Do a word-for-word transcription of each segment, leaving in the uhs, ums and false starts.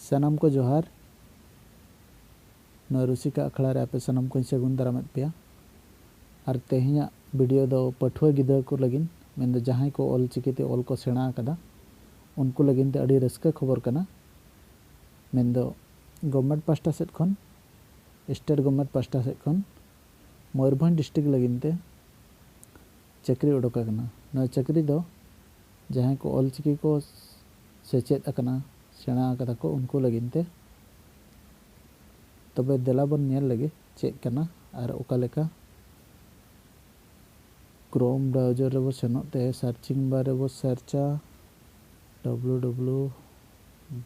ᱥᱟᱱᱟᱢ ᱠᱚ ᱡᱚᱦᱟᱨ᱾ ᱱᱚᱣᱟ ᱨᱩᱥᱤᱠᱟ ᱟᱠᱷᱲᱟ ᱨᱮ ᱟᱯᱮ ᱥᱟᱱᱟᱢ ᱠᱚᱧ ᱥᱟᱹᱜᱩᱱ ᱫᱟᱨᱟᱢᱮᱫ ᱯᱮᱭᱟ᱾ ᱟᱨ ᱛᱮᱦᱮᱧᱟᱜ ᱵᱷᱤᱰᱤᱭᱳ ᱫᱚ ᱯᱟᱹᱴᱷᱩᱣᱟᱹ ᱜᱤᱫᱽᱨᱟᱹ ᱠᱚ ᱞᱟᱹᱜᱤᱫ, ᱢᱮᱱᱫᱚ ᱡᱟᱦᱟᱸᱭ ᱠᱚ ᱚᱞ ᱪᱤᱠᱤ ᱛᱮ ᱚᱞ ᱠᱚ ᱥᱮᱬᱟ ᱟᱠᱟᱫᱟ, ᱩᱱᱠᱩ ᱞᱟᱹᱜᱤᱫ ᱛᱮ ᱟᱹᱰᱤ ᱨᱟᱹᱥᱠᱟᱹ ᱠᱷᱚᱵᱚᱨ ᱠᱟᱱᱟ᱾ ᱢᱮᱱᱫᱚ ᱜᱚᱵᱷᱢᱮᱱᱴ ᱯᱟᱥᱴᱟ ᱥᱮᱫ ᱠᱷᱚᱱ, ᱥᱴᱮᱴ ᱜᱚᱵᱷᱢᱮᱱᱴ ᱯᱟᱥᱴᱟ ᱥᱮᱫ ᱠᱷᱚᱱ ᱢᱚᱭᱩᱨᱵᱷᱚᱸᱡᱽ ᱰᱤᱥᱴᱨᱤᱠᱴ ᱞᱟᱹᱜᱤᱫ ᱛᱮ ᱪᱟᱹᱠᱨᱤ ᱚᱰᱚᱠ ᱟᱠᱟᱱᱟ᱾ ᱱᱚᱣᱟ ᱪᱟᱹᱠᱨᱤ ᱫᱚ ᱡᱟᱦᱟᱸᱭ ᱠᱚ ᱚᱞ ᱪᱤᱠᱤ ᱠᱚ ᱥᱮᱪᱮᱫ ᱟᱠᱟᱱᱟ, ᱥᱮᱬᱟ ᱟᱠᱟᱫᱟ ᱠᱚ, ᱩᱱᱠᱩ ᱞᱟᱹᱜᱤᱫ ᱛᱮ᱾ ᱛᱚᱵᱮ ᱫᱮᱞᱟ ᱵᱚᱱ ᱧᱮᱞ ᱞᱮᱜᱮ ᱪᱮᱫ ᱠᱟᱱᱟ ᱟᱨ ᱚᱠᱟ ᱞᱮᱠᱟ᱾ ᱠᱨᱳᱢ ᱵᱨᱟᱣᱡᱟᱨ ᱨᱮᱵᱚ ᱥᱮᱱᱚᱜ ᱛᱮ, ᱥᱟᱨᱪᱤᱝ ᱵᱟᱨ ᱨᱮᱵᱚ search W W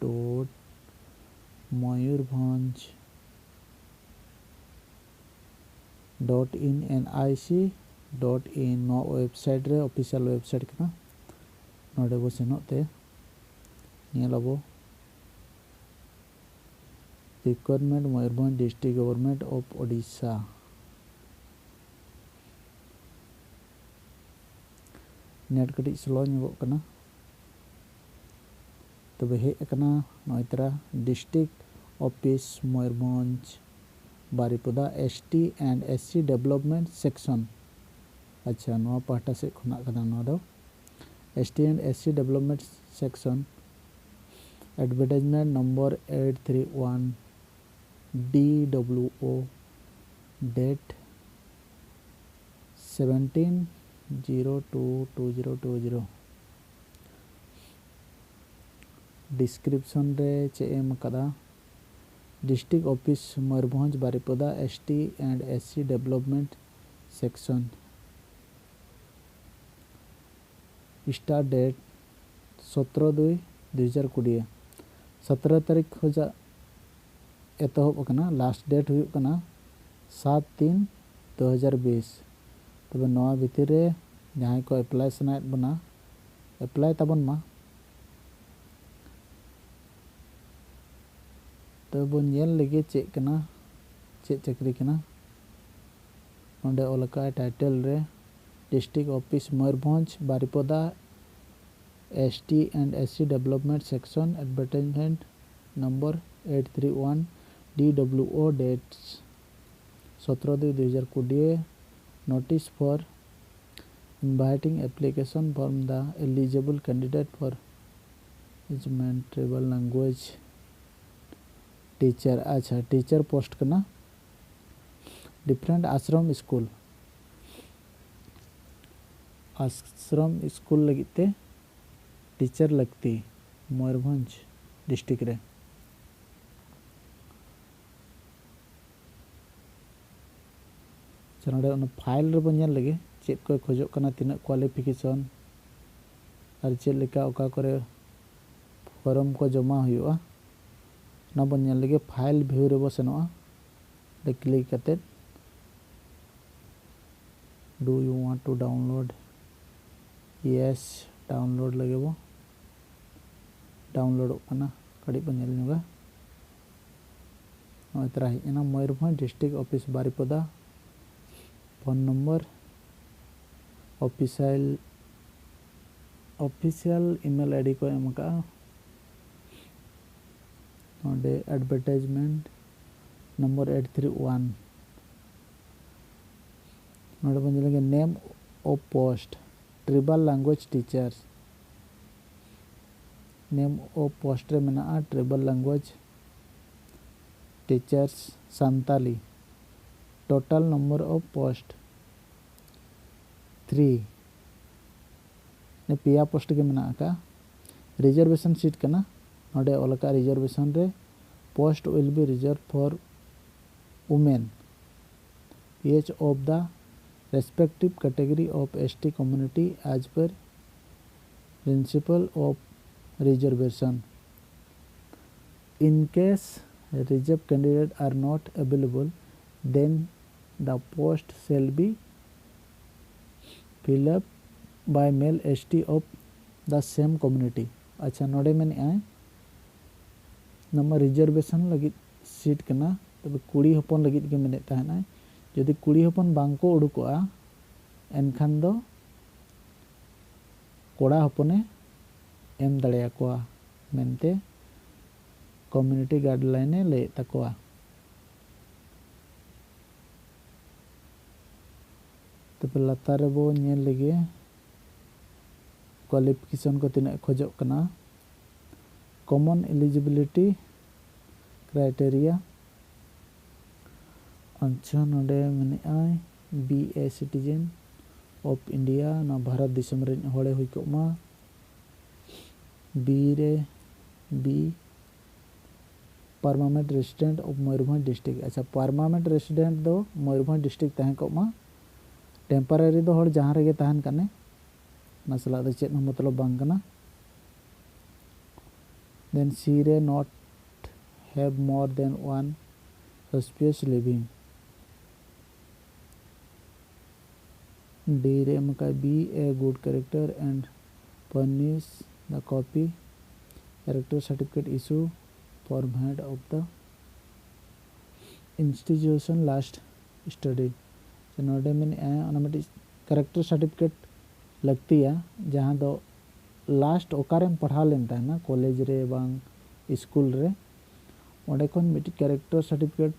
W dot Mayurbhanj dot in N I C dot in. ᱱᱚᱣᱟ ᱣᱮᱵᱽᱥᱟᱭᱤᱴ ᱨᱮ, ᱚᱯᱷᱤᱥᱤᱭᱟᱞ ᱣᱮᱵᱽᱥᱟᱭᱤᱴ ᱠᱟᱱᱟ᱾ ᱱᱚᱰᱮ ᱵᱚ ᱥᱮᱱᱚᱜ ᱛᱮ ᱧᱮᱞ ᱟᱵᱚ recruitment Mayurbhanj district government of Odisha. Net ᱠᱟᱹᱴᱤᱡ ᱥᱞᱳ ᱧᱚᱜᱚᱜ ᱠᱟᱱᱟ᱾ ᱛᱚᱵᱮ ᱦᱮᱡ ᱟᱠᱟᱱᱟ ᱱᱚᱜᱼᱚᱭ ᱛᱟᱨᱟ, district office Mayurbhanj Baripada, S T and S C development section. ᱟᱪᱪᱷᱟ, ᱱᱚᱣᱟ ᱯᱟᱦᱴᱟ ᱥᱮᱫ ᱠᱷᱚᱱᱟᱜ ᱠᱟᱱᱟ ᱱᱚᱣᱟ ᱫᱚ᱾ S T and S C development section, advertisement number eight three one D W O, dated seventeen zero two two zero two zero. Description ᱨᱮ ᱪᱮᱫ ᱮ ᱮᱢ ᱟᱠᱟᱫᱟ? District office Mayurbhanj Baripada, S T and S C development section. Start date ᱥᱚᱛᱨᱚ ᱫᱩᱭ ᱫᱩ ᱦᱟᱡᱟᱨ ᱠᱩᱲᱤ᱾ ᱥᱚᱛᱨᱚ ᱛᱟᱹᱨᱤᱠᱷ ᱠᱷᱚᱱᱟᱜ ᱮᱛᱚᱦᱚᱵ ᱟᱠᱟᱱᱟ᱾ ᱞᱟᱥᱴ ᱰᱮᱴ ᱦᱩᱭᱩᱜ ᱠᱟᱱᱟ ᱥᱟᱛ ᱛᱤᱱ ᱫᱩ ᱦᱟᱡᱟᱨ ᱵᱤᱥ᱾ ᱛᱚᱵᱮ ᱱᱚᱣᱟ ᱵᱷᱤᱛᱤᱨ ᱨᱮ ᱡᱟᱦᱟᱸᱭ ᱠᱚ ᱮᱯᱞᱟᱭ ᱥᱟᱱᱟᱭᱮᱫ ᱵᱚᱱᱟ, ᱮᱯᱞᱟᱭ ᱛᱟᱵᱚᱱ ᱢᱟ᱾ ᱛᱚᱵᱮ ᱵᱚᱱ ᱧᱮᱞ ᱞᱮᱜᱮ ᱪᱮᱫ ᱠᱟᱱᱟ, ᱪᱮᱫ ᱪᱟᱹᱠᱨᱤ ᱠᱟᱱᱟ᱾ ᱱᱚᱰᱮ ᱚᱞ ᱟᱠᱟᱫ ᱴᱟᱭᱴᱮᱞ ᱨᱮ, district office Mayurbhanj Baripada, S T and S C development section, advertisement number eight three one D W O, dates ᱥᱚᱛᱨᱚ ᱫᱩᱭ ᱫᱩ ᱦᱟᱡᱟᱨ ᱠᱩᱲᱤ, notice for inviting application from the eligible candidate for management tribal language teacher. ᱟᱪᱪᱷᱟ, teacher post ᱠᱟᱱᱟ, different ᱟᱥᱨᱚᱢ school, ᱟᱥᱨᱚᱢ school ᱞᱟᱹᱜᱤᱫ ᱛᱮ teacher ᱞᱟᱹᱠᱛᱤ ᱢᱚᱭᱩᱨᱵᱷᱚᱸᱡᱽ district ᱨᱮ᱾ ᱟᱪᱪᱷᱟ, ᱱᱚᱰᱮ ᱚᱱᱟ file ᱨᱮᱵᱚᱱ ᱧᱮᱞ ᱞᱮᱜᱮ ᱪᱮᱫ ᱠᱚᱭ ᱠᱷᱚᱡᱚᱜ ᱠᱟᱱᱟ, ᱛᱤᱱᱟᱹᱜ qualification ᱟᱨ ᱪᱮᱫ ᱞᱮᱠᱟ ᱚᱠᱟ ᱠᱚᱨᱮ form ᱠᱚ ᱡᱚᱢᱟ ᱦᱩᱭᱩᱜᱼᱟ, ᱚᱱᱟ ᱵᱚᱱ ᱧᱮᱞ ᱞᱮᱜᱮ᱾ File view ᱨᱮᱵᱚ ᱥᱮᱱᱚᱜᱼᱟ, ᱚᱸᱰᱮ click ᱠᱟᱛᱮᱫ, do you want to download? Yes, download ᱞᱟᱹᱜᱤᱫ ᱵᱚ, downloadᱚᱜ ᱠᱟᱱᱟ, ᱠᱟᱹᱴᱤᱡ ᱵᱚᱱ ᱧᱮᱞ ᱧᱚᱜᱟ᱾ ᱱᱚᱜᱼᱚᱭ ᱛᱚᱨᱟ ᱦᱮᱡ ᱮᱱᱟ, ᱢᱚᱭᱩᱨᱵᱷᱚᱸᱡᱽ district office ᱵᱟᱨᱤᱯᱚᱫᱟ, phone number, official, official email ID ᱠᱚ ᱮᱢ ᱟᱠᱟᱫᱼᱟ᱾ ᱱᱚᱰᱮ advertisement number eight three one, ᱱᱚᱰᱮ ᱵᱚᱱ ᱧᱮᱞ ᱞᱮᱜᱮ name of post tribal language teachers, name of post ᱨᱮ ᱢᱮᱱᱟᱜᱼᱟ tribal language teachers Santali, total number of post three, ᱯᱮᱭᱟ post ᱜᱮ ᱢᱮᱱᱟᱜ ᱟᱠᱟᱫᱼᱟ᱾ Reservation seat ᱠᱟᱱᱟ, ᱱᱚᱰᱮ ᱚᱞ ᱟᱠᱟᱫ reservation ᱨᱮ post will be reserved for women each of the respective category of S T community as per principle of reservation. In case reserved candidate are not available, then the post shall be filled up by male S T of the same community. ᱟᱪᱪᱷᱟ, ᱱᱚᱰᱮ ᱢᱮᱱᱮᱫᱼᱟᱭ ᱱᱚᱣᱟ reservation ᱞᱟᱹᱜᱤᱫ seat ᱠᱟᱱᱟ, ᱛᱚᱵᱮ ᱠᱩᱲᱤ ᱦᱚᱯᱚᱱ ᱞᱟᱹᱜᱤᱫ ᱜᱮ ᱢᱮᱱᱮᱫ ᱛᱟᱦᱮᱱᱟᱭ᱾ ᱡᱩᱫᱤ ᱠᱩᱲᱤ ᱦᱚᱯᱚᱱ ᱵᱟᱝ ᱠᱚ ᱩᱰᱩᱠᱚᱜᱼᱟ, ᱮᱱᱠᱷᱟᱱ ᱫᱚ ᱠᱚᱲᱟ ᱦᱚᱯᱚᱱᱮ ᱮᱢ ᱫᱟᱲᱮᱭᱟᱠᱚᱣᱟ ᱢᱮᱱᱛᱮ ᱠᱚᱢᱤᱭᱩᱱᱤᱴᱤ ᱜᱟᱭᱤᱰᱞᱟᱭᱤᱱ ᱮ ᱞᱟᱹᱭᱮᱫ ᱛᱟᱠᱚᱣᱟ᱾ ᱛᱚᱵᱮ ᱞᱟᱛᱟᱨ ᱨᱮᱵᱚ ᱧᱮᱞ ᱞᱮᱜᱮ ᱠᱳᱣᱟᱞᱤᱯᱷᱤᱠᱮᱥᱚᱱ ᱠᱚ ᱛᱤᱱᱟᱹᱜ ᱠᱷᱚᱡᱚᱜ ᱠᱟᱱᱟ᱾ Common eligibility criteria. ᱟᱪᱪᱷᱟ, ᱱᱚᱰᱮ ᱢᱮᱱᱮᱜᱼᱟᱭ be a citizen of India, ᱱᱚᱣᱟ ᱵᱷᱟᱨᱚᱛ ᱫᱤᱥᱚᱢ ᱨᱮᱱ ᱦᱚᱲᱮ ᱦᱩᱭ ᱠᱚᱜ ᱢᱟ᱾ ᱵᱤ ᱨᱮ B, permanent resident of Mayurbhanj district. ᱟᱪᱪᱷᱟ, ᱯᱟᱨᱢᱟᱱᱮᱱᱴ ᱨᱮᱥᱤᱰᱮᱱᱴ ᱫᱚ ᱢᱚᱭᱩᱨᱵᱷᱚᱸᱡᱽ ᱰᱤᱥᱴᱨᱤᱠᱴ ᱛᱟᱦᱮᱸ ᱠᱚᱜ ᱢᱟ᱾ ᱴᱮᱢᱯᱟᱨᱟᱨᱤ ᱫᱚ ᱦᱚᱲ ᱡᱟᱦᱟᱸ ᱨᱮᱜᱮ ᱛᱟᱦᱮᱱ ᱠᱟᱱᱮ, ᱚᱱᱟ ᱥᱟᱞᱟᱜ ᱫᱚ ᱪᱮᱫ ᱦᱚᱸ ᱢᱚᱛᱞᱚᱵ ᱵᱟᱝ ᱠᱟᱱᱟ᱾ Then C ᱨᱮ not have more than one spouse living᱾ D ᱨᱮ ᱮᱢ ᱟᱠᱟᱫ be a good character and furnish the copy character certificate issue form head of the institution last study᱾ ᱱᱚᱰᱮ ᱢᱮᱱᱮᱫᱼᱟ ᱚᱱᱟ ᱢᱤᱫᱴᱤᱡ ᱠᱮᱨᱮᱠᱴᱟᱨ ᱥᱟᱨᱴᱤᱯᱷᱤᱠᱮᱴ ᱞᱟᱹᱠᱛᱤᱭᱟ, ᱡᱟᱦᱟᱸ ᱫᱚ ᱞᱟᱥᱴ ᱚᱠᱟᱨᱮᱢ ᱯᱟᱲᱦᱟᱣ ᱞᱮᱱ ᱛᱟᱦᱮᱱᱟ, ᱠᱚᱞᱮᱡᱽ ᱨᱮ ᱵᱟᱝ ᱥᱠᱩᱞ ᱨᱮ, ᱚᱸᱰᱮ ᱠᱷᱚᱱ ᱢᱤᱫᱴᱤᱡ ᱠᱮᱨᱮᱠᱴᱟᱨ ᱥᱟᱨᱴᱤᱯᱷᱤᱠᱮᱴ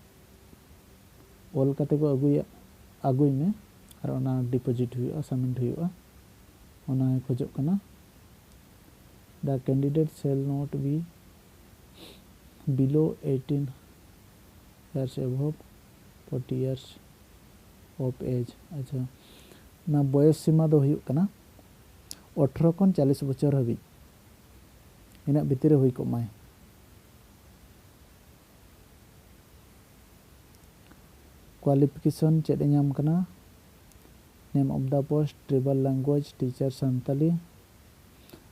ᱚᱞ ᱠᱟᱛᱮ ᱠᱚ ᱟᱹᱜᱩᱭᱟ, ᱟᱹᱜᱩᱭ ᱢᱮ, ᱟᱨ ᱚᱱᱟ ᱰᱤᱯᱚᱡᱤᱴ ᱦᱩᱭᱩᱜᱼᱟ, ᱥᱟᱵᱢᱤᱴ ᱦᱩᱭᱩᱜᱼᱟ, ᱚᱱᱟᱭ ᱠᱷᱚᱡᱚᱜ ᱠᱟᱱᱟ᱾ The candidate shall not be below eighteen years above forty years of age᱾ ᱟᱪᱪᱷᱟ, ᱚᱱᱟ ᱵᱚᱭᱮᱥ ᱥᱤᱢᱟ ᱫᱚ ᱦᱩᱭᱩᱜ ᱠᱟᱱᱟ ᱟᱴᱷᱨᱚ ᱠᱷᱚᱱ ᱪᱚᱞᱞᱤᱥ ᱵᱚᱪᱷᱚᱨ ᱦᱟᱹᱵᱤᱡ, ᱤᱱᱟᱹᱜ ᱵᱷᱤᱛᱤᱨ ᱨᱮ ᱦᱩᱭ ᱠᱚᱜ ᱢᱟᱭ᱾ ᱠᱳᱣᱟᱞᱤᱯᱷᱤᱠᱮᱥᱚᱱ ᱪᱮᱫ ᱮ ᱧᱟᱢ ᱠᱟᱱᱟ? Name of the post, tribal language teacher, Santali᱾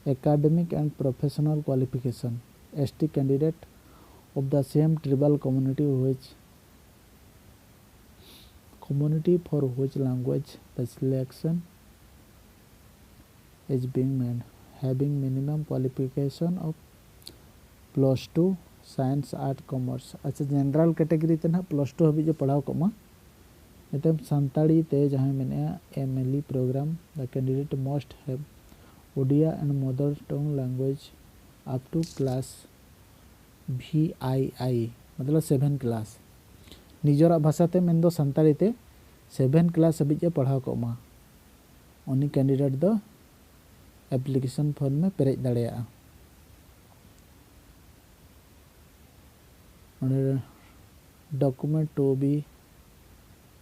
Academic and professional qualification, S T candidate of the same tribal community which, community for which language the selection is being made, having minimum qualification of plus two, science, art, commerce᱾ ᱟᱪᱪᱷᱟ, general category ᱛᱮ ᱱᱟᱦᱟᱜ plus two ᱦᱟᱹᱵᱤᱡ ᱮ ᱯᱟᱲᱦᱟᱣ ᱠᱚᱜ ᱢᱟ᱾ ᱱᱤᱛᱚᱜ ᱥᱟᱱᱛᱟᱲᱤ ᱛᱮ ᱡᱟᱦᱟᱸᱭ ᱢᱮᱱᱮᱜᱼᱟ, M L E program, the candidate must have Odia and mother tongue language up to class ᱵᱷᱤ ᱟᱭ ᱟᱭ, ᱢᱚᱛᱞᱚᱵ ᱥᱮᱵᱷᱮᱱ ᱠᱞᱟᱥ, ᱱᱤᱡᱮᱨᱟᱜ ᱵᱷᱟᱥᱟ ᱛᱮ, ᱢᱮᱱᱫᱚ ᱥᱟᱱᱛᱟᱲᱤ ᱛᱮ ᱥᱮᱵᱷᱮᱱ ᱠᱞᱟᱥ ᱦᱟᱹᱵᱤᱡ ᱮ ᱯᱟᱲᱦᱟᱣ ᱠᱚᱜ ᱢᱟ, ᱩᱱᱤ ᱠᱮᱱᱰᱤᱰᱮᱴ ᱫᱚ ᱮᱯᱞᱤᱠᱮᱥᱚᱱ ᱯᱷᱚᱨᱢ ᱮ ᱯᱮᱨᱮᱡ ᱫᱟᱲᱮᱭᱟᱜᱼᱟ᱾ ᱚᱸᱰᱮ document to be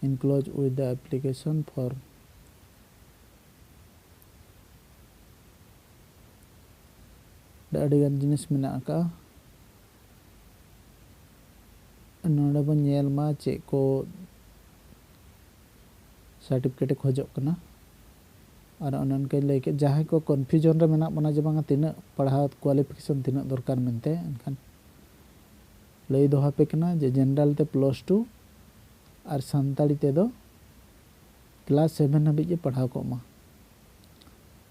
enclosed with the application form. ᱟᱹᱰᱤᱜᱟᱱ ᱡᱤᱱᱤᱥ ᱢᱮᱱᱟᱜ ᱟᱠᱟᱫᱼᱟ᱾ ᱱᱚᱰᱮ ᱵᱚᱱ ᱧᱮᱞ ᱢᱟ ᱪᱮᱫ ᱠᱚ ᱥᱟᱨᱴᱤᱯᱷᱤᱠᱮᱴ ᱮ ᱠᱷᱚᱡᱚᱜ ᱠᱟᱱᱟ᱾ ᱟᱨ ᱚᱱᱮ ᱚᱱᱠᱟᱧ ᱞᱟᱹᱭ ᱠᱮᱫ, ᱡᱟᱦᱟᱸᱭ ᱠᱚ ᱠᱚᱱᱯᱷᱤᱭᱩᱡᱚᱱ ᱨᱮ ᱢᱮᱱᱟᱜ ᱵᱚᱱᱟ ᱡᱮ ᱵᱟᱝᱟ ᱛᱤᱱᱟᱹᱜ ᱯᱟᱲᱦᱟᱣ ᱠᱳᱣᱟᱞᱤᱯᱷᱤᱠᱮᱥᱚᱱ ᱛᱤᱱᱟᱹᱜ ᱫᱚᱨᱠᱟᱨ ᱢᱮᱱᱛᱮ, ᱮᱱᱠᱷᱟᱱ ᱞᱟᱹᱭ ᱫᱚᱦᱚ ᱟᱯᱮ ᱠᱟᱱᱟ ᱡᱮ ᱡᱮᱱᱟᱨᱮᱞ ᱛᱮ ᱯᱞᱟᱥ ᱴᱩ ᱟᱨ ᱥᱟᱱᱛᱟᱲᱤ ᱛᱮᱫᱚ ᱠᱞᱟᱥ ᱥᱮᱵᱷᱮᱱ ᱦᱟᱹᱵᱤᱡ ᱜᱮ ᱯᱟᱲᱦᱟᱣ ᱠᱚᱜ ᱢᱟ᱾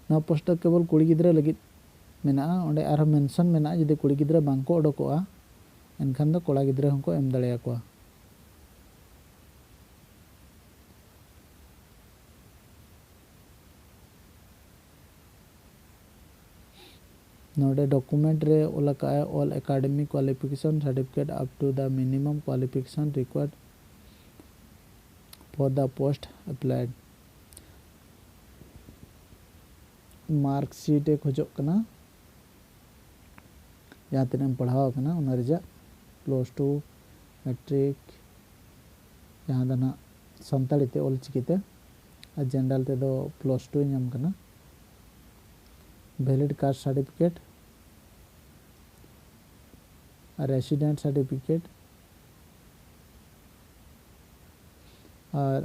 ᱱᱚᱣᱟ ᱯᱳᱥᱴ ᱫᱚ ᱠᱮᱵᱚᱞ ᱠᱩᱲᱤ ᱜᱤᱫᱽᱨᱟᱹ ᱞᱟᱹᱜᱤᱫ ᱢᱮᱱᱟᱜᱼᱟ᱾ ᱚᱸᱰᱮ ᱟᱨᱦᱚᱸ ᱢᱮᱱᱥᱚᱱ ᱢᱮᱱᱟᱜᱼᱟ, ᱡᱩᱫᱤ ᱠᱩᱲᱤ ᱜᱤᱫᱽᱨᱟᱹ ᱵᱟᱝ ᱠᱚ ᱚᱰᱚᱠᱚᱜᱼᱟ, ᱮᱱᱠᱷᱟᱱ ᱫᱚ ᱠᱚᱲᱟ ᱜᱤᱫᱽᱨᱟᱹ ᱦᱚᱸᱠᱚ ᱮᱢ ᱫᱟᱲᱮᱭᱟᱠᱚᱣᱟ᱾ ᱱᱚᱰᱮ ᱰᱚᱠᱩᱢᱮᱱᱴ ᱨᱮ ᱚᱞ ᱟᱠᱟᱫᱼᱟᱭ, all academic qualification certificate up to the minimum qualification required for the post applied. Marksheet ᱮ ᱠᱷᱚᱡᱚᱜ ᱠᱟᱱᱟ, ᱡᱟᱦᱟᱸ ᱛᱤᱱᱟᱹᱜ ᱮᱢ ᱯᱟᱲᱦᱟᱣ ᱟᱠᱟᱱᱟ ᱚᱱᱟ ᱨᱮᱭᱟᱜ, ᱯᱞᱟᱥ ᱴᱩ, ᱢᱮᱴᱨᱤᱠ, ᱡᱟᱦᱟᱸ ᱫᱚ ᱱᱟᱦᱟᱜ ᱥᱟᱱᱛᱟᱲᱤ ᱛᱮ, ᱚᱞ ᱪᱤᱠᱤ ᱛᱮ, ᱟᱨ ᱡᱮᱱᱟᱨᱮᱞ ᱛᱮᱫᱚ ᱯᱞᱟᱥ ᱴᱩᱭ ᱧᱟᱢ ᱠᱟᱱᱟ᱾ ᱵᱷᱮᱞᱤᱰ ᱠᱟᱥᱴ ᱥᱟᱨᱴᱤᱯᱷᱤᱠᱮᱴ ᱟᱨ ᱨᱮᱥᱤᱰᱮᱱᱴ ᱥᱟᱨᱴᱤᱯᱷᱤᱠᱮᱴ ᱟᱨ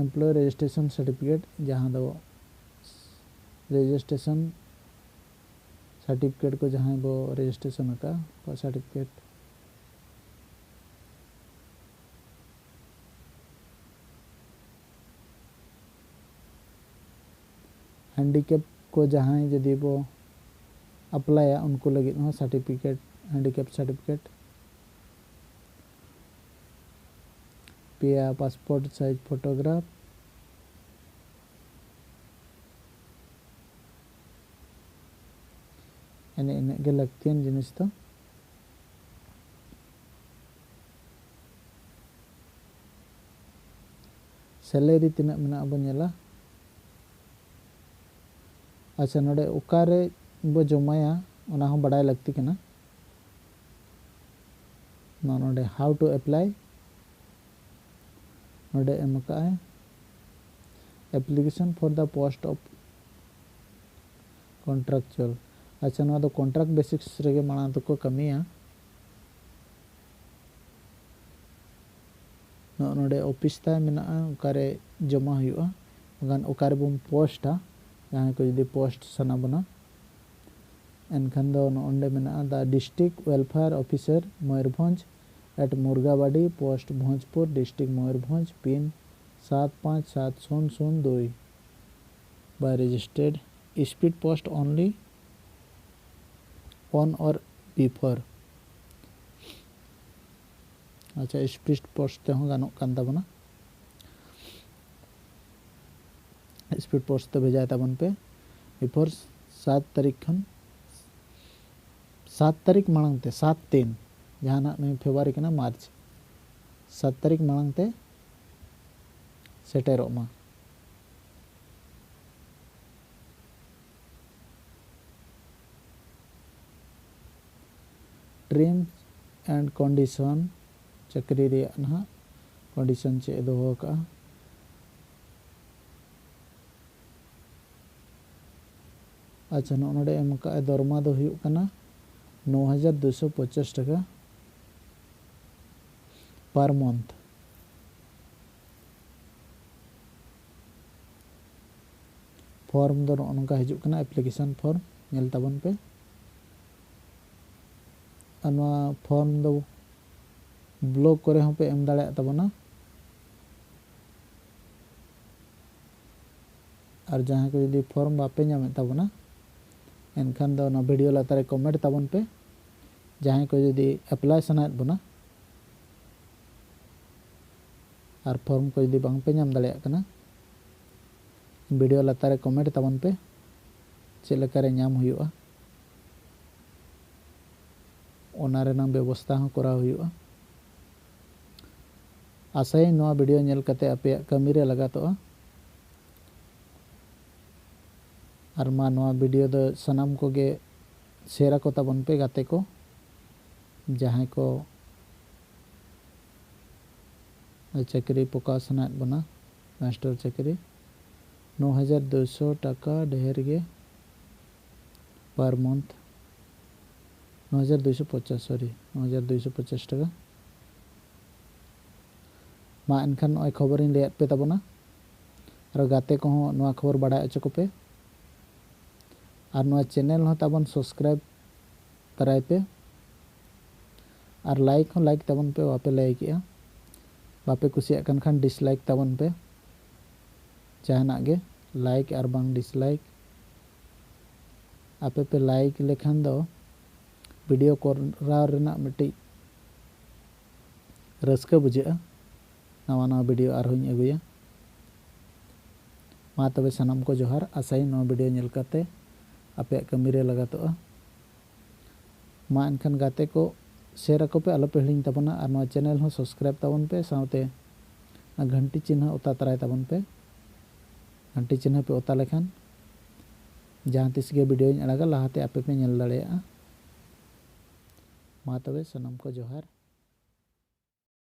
ᱮᱢᱯᱞᱚᱭ ᱨᱮᱡᱤᱥᱴᱨᱮᱥᱚᱱ ᱥᱟᱨᱴᱤᱯᱷᱤᱠᱮᱴ, ᱡᱟᱦᱟᱸ ᱫᱚ ᱨᱮᱡᱤᱥᱴᱨᱮᱥᱚᱱ ᱥᱟᱨᱴᱤᱯᱷᱤᱠᱮᱴ ᱠᱚ ᱡᱟᱦᱟᱸᱭ ᱵᱚ ᱨᱮᱡᱤᱥᱴᱨᱮᱥᱚᱱ ᱟᱠᱟᱫᱼᱟ, ᱩᱱᱠᱩᱣᱟᱜ ᱥᱟᱨᱴᱤᱯᱷᱤᱠᱮᱴ᱾ ᱦᱮᱱᱰᱤᱠᱮᱯ ᱠᱚ ᱡᱟᱦᱟᱸᱭ ᱡᱩᱫᱤ ᱵᱚ ᱟᱯᱞᱟᱭᱟ, ᱩᱱᱠᱩ ᱞᱟᱹᱜᱤᱫ ᱦᱚᱸ ᱥᱟᱨᱴᱤᱯᱷᱤᱠᱮᱴ, ᱦᱮᱱᱰᱤᱠᱮᱯ ᱥᱟᱨᱴᱤᱯᱷᱤᱠᱮᱴ, ᱯᱮᱭᱟ ᱯᱟᱥᱯᱳᱨᱴ ᱥᱟᱭᱤᱡᱽ ᱯᱷᱳᱴᱳᱜᱨᱟᱯᱷ, ᱮᱱᱮ ᱤᱱᱟᱹᱜ ᱜᱮ ᱞᱟᱹᱠᱛᱤᱭᱟᱱ ᱡᱤᱱᱤᱥ ᱫᱚ᱾ ᱥᱮᱞᱮᱨᱤ ᱛᱤᱱᱟᱹᱜ ᱢᱮᱱᱟᱜᱼᱟ ᱵᱚ ᱧᱮᱞᱟ᱾ ᱟᱪᱪᱷᱟ, ᱱᱚᱰᱮ ᱚᱠᱟᱨᱮ ᱵᱚ ᱡᱚᱢᱟᱭᱟ, ᱚᱱᱟ ᱦᱚᱸ ᱵᱟᱰᱟᱭ ᱞᱟᱹᱠᱛᱤ ᱠᱟᱱᱟ᱾ ᱱᱚᱣᱟ ᱱᱚᱰᱮ how to apply, ᱱᱚᱰᱮ ᱮᱢ ᱟᱠᱟᱫᱼᱟᱭ application for the post of contractual᱾ ᱟᱪᱪᱷᱟ, ᱱᱚᱣᱟ ᱫᱚ contract basis ᱨᱮᱜᱮ ᱢᱟᱲᱟᱝ ᱫᱚᱠᱚ ᱠᱟᱹᱢᱤᱭᱟ᱾ ᱱᱚᱜᱼᱚ ᱱᱚᱰᱮ ᱚᱯᱷᱤᱥ ᱛᱟᱭ ᱢᱮᱱᱟᱜᱼᱟ, ᱚᱠᱟᱨᱮ ᱡᱚᱢᱟ ᱦᱩᱭᱩᱜᱼᱟ, ᱵᱟᱠᱷᱟᱱ ᱚᱠᱟᱨᱮᱵᱚᱱ ᱯᱳᱥᱴᱟ, ᱡᱟᱦᱟᱸᱭ ᱠᱚ ᱡᱩᱫᱤ ᱯᱳᱥᱴ ᱥᱟᱱᱟ ᱵᱚᱱᱟ᱾ ᱮᱱᱠᱷᱟᱱ ᱫᱚ ᱱᱚᱜᱼᱚ ᱱᱚᱰᱮ ᱢᱮᱱᱟᱜᱼᱟ, The District Welfare Officer, Mayurbhanj, at Murgabadi Post, Bhojpur District, Mayurbhanj, pin ᱥᱟᱛ ᱯᱟᱸᱪ ᱥᱟᱛ ᱥᱩᱱ ᱥᱩᱱ ᱫᱩᱭ᱾ By registered, speed post only, on or before᱾ ᱟᱪᱪᱷᱟ, ᱥᱯᱤᱰ ᱯᱳᱥᱴ ᱛᱮᱦᱚᱸ ᱜᱟᱱᱚᱜ ᱠᱟᱱ ᱛᱟᱵᱚᱱᱟ᱾ ᱥᱯᱤᱰ ᱯᱳᱥᱴ ᱛᱮ ᱵᱷᱮᱡᱟᱭ ᱛᱟᱵᱚᱱ ᱯᱮ ᱵᱤᱯᱷᱳᱨ ᱥᱟᱛ ᱛᱟᱹᱨᱤᱠᱷ ᱠᱷᱚᱱ, ᱥᱟᱛ ᱛᱟᱹᱨᱤᱠᱷ ᱢᱟᱲᱟᱝ ᱛᱮ, ᱥᱟᱛ ᱛᱤᱱ, ᱡᱟᱦᱟᱱᱟᱜ ᱱᱩᱭ ᱯᱷᱮᱵᱽᱨᱩᱣᱟᱨᱤ ᱠᱟᱱᱟ, ᱢᱟᱨᱪ, ᱥᱟᱛ ᱛᱟᱹᱨᱤᱠᱷ ᱢᱟᱲᱟᱝ ᱛᱮ ᱥᱮᱴᱮᱨᱚᱜ ᱢᱟ᱾ Terms and condition, ᱪᱟᱹᱠᱨᱤ ᱨᱮᱭᱟᱜ ᱱᱟᱦᱟᱜ ᱠᱚᱱᱰᱤᱥᱚᱱ ᱪᱮᱫ ᱮ ᱫᱚᱦᱚ ᱟᱠᱟᱫᱼᱟ᱾ ᱟᱪᱪᱷᱟ, ᱱᱚᱜᱼᱚ ᱱᱚᱰᱮ ᱮᱢ ᱟᱠᱟᱫᱼᱟᱭ, ᱫᱚᱨᱢᱟ ᱫᱚ ᱦᱩᱭᱩᱜ ᱠᱟᱱᱟ ᱱᱚ ᱦᱟᱡᱟᱨ ᱫᱩᱥᱚ ᱯᱚᱧᱪᱟᱥ ᱴᱟᱠᱟ per month᱾ ᱯᱷᱚᱨᱢ ᱫᱚ ᱱᱚᱜᱼᱚ ᱱᱚᱝᱠᱟ ᱦᱤᱡᱩᱜ ᱠᱟᱱᱟ, ᱮᱯᱞᱤᱠᱮᱥᱚᱱ ᱯᱷᱚᱨᱢ, ᱧᱮᱞ ᱛᱟᱵᱚᱱ ᱯᱮ᱾ ᱟᱨ ᱱᱚᱣᱟ ᱯᱷᱚᱨᱢ ᱫᱚ ᱵᱞᱚᱠ ᱠᱚᱨᱮ ᱦᱚᱸᱯᱮ ᱮᱢ ᱫᱟᱲᱮᱭᱟᱜ ᱛᱟᱵᱚᱱᱟ᱾ ᱟᱨ ᱡᱟᱦᱟᱸᱭ ᱠᱚ ᱡᱩᱫᱤ ᱯᱷᱚᱨᱢ ᱵᱟᱯᱮ ᱧᱟᱢᱮᱫ ᱛᱟᱵᱚᱱᱟ, ᱮᱱᱠᱷᱟᱱ ᱫᱚ ᱚᱱᱟ ᱵᱷᱤᱰᱤᱭᱳ ᱞᱟᱛᱟᱨ ᱨᱮ ᱠᱚᱢᱮᱱᱴ ᱛᱟᱵᱚᱱ ᱯᱮ᱾ ᱡᱟᱦᱟᱸᱭ ᱠᱚ ᱡᱩᱫᱤ ᱮᱯᱞᱟᱭ ᱥᱟᱱᱟᱭᱮᱫ ᱵᱚᱱᱟ ᱟᱨ ᱯᱷᱚᱨᱢ ᱠᱚ ᱡᱩᱫᱤ ᱵᱟᱝ ᱯᱮ ᱧᱟᱢ ᱫᱟᱲᱮᱭᱟᱜ ᱠᱟᱱᱟ, ᱵᱷᱤᱰᱤᱭᱳ ᱞᱟᱛᱟᱨ ᱨᱮ ᱠᱚᱢᱮᱱᱴ ᱛᱟᱵᱚᱱ ᱯᱮ ᱪᱮᱫ ᱞᱮᱠᱟᱨᱮ ᱧᱟᱢ ᱦᱩᱭᱩᱜᱼᱟ, ᱚᱱᱟ ᱨᱮᱱᱟᱜ ᱵᱮᱵᱚᱥᱛᱷᱟ ᱦᱚᱸ ᱠᱚᱨᱟᱣ ᱦᱩᱭᱩᱜᱼᱟ᱾ ᱟᱥᱟᱭᱟᱹᱧ ᱱᱚᱣᱟ ᱵᱷᱤᱰᱤᱭᱳ ᱧᱮᱞ ᱠᱟᱛᱮ ᱟᱯᱮᱭᱟᱜ ᱠᱟᱹᱢᱤ ᱨᱮ ᱞᱟᱜᱟᱛᱚᱜᱼᱟ᱾ ᱟᱨ ᱢᱟ ᱱᱚᱣᱟ ᱵᱷᱤᱰᱤᱭᱳ ᱫᱚ ᱥᱟᱱᱟᱢ ᱠᱚᱜᱮ ᱥᱮᱭᱟᱨ ᱟᱠᱚ ᱛᱟᱵᱚᱱ ᱯᱮ ᱜᱟᱛᱮ ᱠᱚ, ᱡᱟᱦᱟᱸᱭ ᱠᱚ ᱪᱟᱹᱠᱨᱤ ᱯᱚᱠᱟᱣ ᱥᱟᱱᱟᱭᱮᱫ ᱵᱚᱱᱟ, ᱢᱟᱥᱴᱟᱨ ᱪᱟᱹᱠᱨᱤ᱾ ᱱᱚ ᱦᱟᱡᱟᱨ ᱫᱩᱭᱥᱚ ᱴᱟᱠᱟ ᱰᱷᱮᱨ ᱜᱮ per month, ᱱᱚ ᱦᱟᱡᱟᱨ ᱫᱩᱭᱥᱚ ᱯᱚᱧᱪᱟᱥ, sorry, ᱱᱚ ᱦᱟᱡᱟᱨ ᱫᱩᱭᱥᱚ ᱯᱚᱧᱪᱟᱥ ᱴᱟᱠᱟ᱾ ᱢᱟ ᱮᱱᱠᱷᱟᱱ ᱱᱚᱜᱼᱚᱭ ᱠᱷᱚᱵᱚᱨᱤᱧ ᱞᱟᱹᱭᱟᱫ ᱯᱮ ᱛᱟᱵᱚᱱᱟ, ᱟᱨ ᱜᱟᱛᱮ ᱠᱚᱦᱚᱸ ᱱᱚᱣᱟ ᱠᱷᱚᱵᱚᱨ ᱵᱟᱲᱟᱭ ᱦᱚᱪᱚ ᱠᱚᱯᱮ᱾ ᱟᱨ ᱱᱚᱣᱟ ᱪᱮᱱᱮᱞ ᱦᱚᱸ ᱛᱟᱵᱚᱱ ᱥᱟᱵᱥᱠᱨᱟᱭᱤᱵ ᱛᱟᱨᱟᱭ ᱯᱮ᱾ ᱟᱨ ᱞᱟᱭᱤᱠ ᱦᱚᱸ ᱞᱟᱭᱤᱠ ᱛᱟᱵᱚᱱ ᱯᱮ, ᱵᱟᱯᱮ ᱞᱟᱭᱤᱠᱮᱜᱼᱟ᱾ ᱵᱟᱯᱮ ᱠᱩᱥᱤᱭᱟᱜ ᱠᱟᱱ ᱠᱷᱟᱱ ᱰᱤᱥᱞᱟᱭᱤᱠ ᱛᱟᱵᱚᱱ ᱯᱮ᱾ ᱡᱟᱦᱟᱱᱟᱜ ᱜᱮ ᱞᱟᱭᱤᱠ ᱟᱨ ᱵᱟᱝ ᱰᱤᱥᱞᱟᱭᱤᱠ, ᱟᱯᱮ ᱯᱮ ᱞᱟᱭᱤᱠ ᱞᱮᱠᱷᱟᱱ ᱫᱚ ᱵᱷᱤᱰᱤᱭᱳ ᱠᱚᱨᱟᱣ ᱨᱮᱱᱟᱜ ᱢᱤᱫᱴᱤᱡ ᱨᱟᱹᱥᱠᱟᱹ ᱵᱩᱡᱷᱟᱹᱜᱼᱟ᱾ ᱱᱟᱣᱟ ᱱᱟᱣᱟ ᱵᱷᱤᱰᱤᱭᱳ ᱟᱨᱦᱚᱸᱧ ᱟᱹᱜᱩᱭᱟ᱾ ᱢᱟ ᱛᱚᱵᱮ ᱥᱟᱱᱟᱢ ᱠᱚ ᱡᱚᱦᱟᱨ, ᱟᱥᱟᱭᱟᱹᱧ ᱱᱚᱣᱟ ᱵᱷᱤᱰᱤᱭᱳ ᱧᱮᱞ ᱠᱟᱛᱮ ᱟᱯᱮᱭᱟᱜ ᱠᱟᱹᱢᱤ ᱨᱮ ᱞᱟᱜᱟᱛᱚᱜᱼᱟ᱾ ᱢᱟ ᱮᱱᱠᱷᱟᱱ ᱜᱟᱛᱮ ᱠᱚ ᱥᱮᱭᱟᱨ ᱟᱠᱚ ᱯᱮ, ᱟᱞᱚ ᱯᱮ ᱦᱤᱲᱤᱧ ᱛᱟᱵᱚᱱᱟ᱾ ᱟᱨ ᱱᱚᱣᱟ ᱪᱮᱱᱮᱞ ᱦᱚᱸ ᱥᱟᱵᱥᱠᱨᱟᱭᱤᱵ ᱛᱟᱵᱚᱱ ᱯᱮ, ᱥᱟᱶᱛᱮ ᱚᱱᱟ ᱜᱷᱟᱱᱴᱤ ᱪᱤᱱᱦᱟᱹ ᱚᱛᱟ ᱛᱟᱨᱟᱭ ᱛᱟᱵᱚᱱ ᱯᱮ᱾ ᱜᱷᱟᱱᱴᱤ ᱪᱤᱱᱦᱟᱹ ᱯᱮ ᱚᱛᱟ ᱞᱮᱠᱷᱟᱱ ᱡᱟᱦᱟᱸ ᱛᱤᱥ ᱜᱮ ᱵᱷᱤᱰᱤᱭᱳᱧ ᱟᱲᱟᱜᱟ, ᱞᱟᱦᱟᱛᱮ ᱟᱯᱮ ᱯᱮ ᱧᱮᱞ ᱫᱟᱲᱮᱭᱟᱜᱼᱟ᱾ ᱢᱟ ᱛᱚᱵᱮ ᱥᱟᱱᱟᱢ ᱠᱚ ᱡᱚᱦᱟᱨ᱾